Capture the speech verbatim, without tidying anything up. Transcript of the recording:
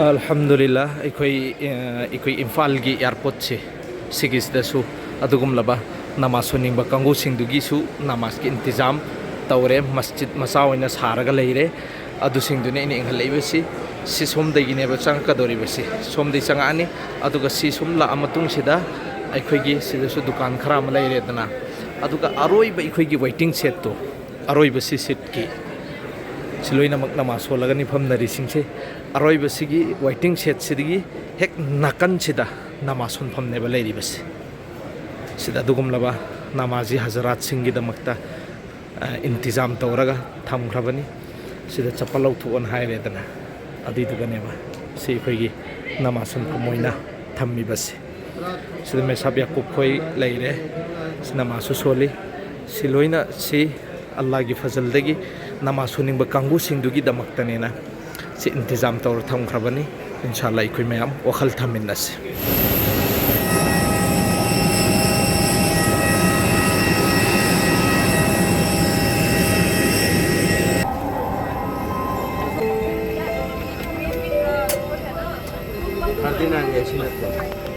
ꯑꯜꯍꯝꯗꯨꯂꯤꯜꯂꯥ, ꯑꯩꯈꯣꯏ, ꯑ, ꯑꯩꯈꯣꯏ ꯏꯝꯐꯥꯜꯒꯤ ꯑꯦꯌꯥꯔꯄꯣꯔꯠꯁꯦ, ꯁꯤꯒꯤꯁꯤꯗꯁꯨ ꯑꯗꯨꯒꯨꯝꯂꯕ ꯅꯃꯥꯖ ꯁꯣꯟꯅꯤꯡꯕ ꯀꯥꯡꯕꯨꯁꯤꯡꯗꯨꯒꯤꯁꯨ ꯅꯃꯥꯖꯀꯤ ꯏꯟꯇꯤꯖꯥꯝ ꯇꯧꯔꯦ꯫ ꯃꯁꯖꯤꯗ ꯃꯆꯥ ꯑꯣꯏꯅ ꯁꯥꯔꯒ ꯂꯩꯔꯦ꯫ ꯑꯗꯨꯁꯤꯡꯗꯨꯅꯤ ꯑꯩꯅ ꯌꯦꯡꯍꯜꯂꯛꯏꯕꯁꯤ꯫ ꯁꯤ ꯁꯣꯝꯗꯒꯤꯅꯦꯕ ꯆꯪꯉꯛꯀꯗꯧꯔꯤꯕꯁꯤ꯫ ꯁꯣꯝꯗꯒꯤ ꯆꯪꯉꯛꯑꯅꯤ, ꯑꯗꯨꯒ ꯁꯤ ꯁꯨꯝ ꯂꯥꯛꯑ ꯃꯇꯨꯡꯁꯤꯗ ꯑꯩꯈꯣꯏꯒꯤ ꯁꯤꯗꯁꯨ ꯗꯨꯀꯥꯟ ꯈꯔ ꯑꯃ ꯂꯩꯔꯦꯗꯅ, ꯑꯗꯨꯒ ꯑꯔꯣꯏꯕ ꯑꯩꯈꯣꯏꯒꯤ ꯋꯦꯇꯤꯡ ꯁꯦꯠꯇꯣ, ꯑꯔꯣꯏꯕ ꯁꯤ ꯁꯤꯠꯀꯤ, ꯁꯤ ꯂꯣꯏꯅꯃꯛ ꯅꯃꯥꯖ ꯁꯣꯜꯂꯒꯅꯤ ꯐꯝꯅꯔꯤꯁꯤꯡꯁꯦ꯫ ꯑꯔꯣꯏꯕꯁꯤꯒꯤ ꯋꯦꯇꯤꯡ ꯁꯦꯠꯁꯤꯗꯒꯤ ꯍꯦꯛ ꯅꯥꯀꯟꯁꯤꯗ ꯅꯃꯥꯖ ꯁꯣꯟꯐꯝꯅꯦꯕ ꯂꯩꯔꯤꯕꯁꯤ꯫ ꯁꯤꯗ ꯑꯗꯨꯒꯨꯝꯂꯕ ꯅꯃꯥꯖꯤ ꯍꯖꯔꯥꯠꯁꯤꯡꯒꯤꯗꯃꯛꯇ, ꯑ, ꯏꯟꯇꯤꯖꯥꯝ ꯇꯧꯔꯒ ꯊꯝꯈ꯭ꯔꯕꯅꯤ꯫ ꯁꯤꯗ ꯆꯄꯜ ꯂꯧꯊꯣꯛꯑꯣꯅ ꯍꯥꯏꯔꯦꯗꯅ, ꯑꯗꯨꯏꯗꯨꯒꯅꯦꯕ ꯁꯤ ꯑꯩꯈꯣꯏꯒꯤ ꯅꯃꯥꯖ ꯁꯣꯟꯐꯝ ꯑꯣꯏꯅ ꯊꯝꯃꯤꯕꯁꯦ꯫ ꯁꯤꯗ ꯃꯦꯁꯥꯞ ꯌꯥꯀꯨꯞ ꯈꯣꯏ ꯂꯩꯔꯦ꯫ ꯁꯤ ꯅꯃꯥꯖꯁꯨ ꯁꯣꯜꯂꯤ꯫ ꯁꯤ ꯂꯣꯏꯅ ꯁꯤ ꯑꯜꯂꯥꯒꯤ ꯐꯖꯜꯗꯒꯤ ꯅꯃꯥꯖ ꯁꯣꯟꯅꯤꯡꯕ ꯀꯥꯡꯕꯨꯁꯤꯡꯗꯨꯒꯤꯗꯃꯛꯇꯅꯦꯅ ꯁꯤ ꯏꯟꯇꯤꯖꯥꯝ ꯇꯧꯔ ꯊꯝꯈ꯭ꯔꯕꯅꯤ꯫ ꯏꯟꯁꯥ ꯑꯜꯂꯥ ꯑꯩꯈꯣꯏ ꯃꯌꯥꯝ ꯋꯥꯈꯜ ꯊꯝꯃꯤꯟꯅꯁꯤ꯫ ꯊꯥꯔꯇꯤ ꯅꯥꯏꯟ ꯑꯦ ꯁꯤ ꯅꯠꯇ꯭ꯔꯣ?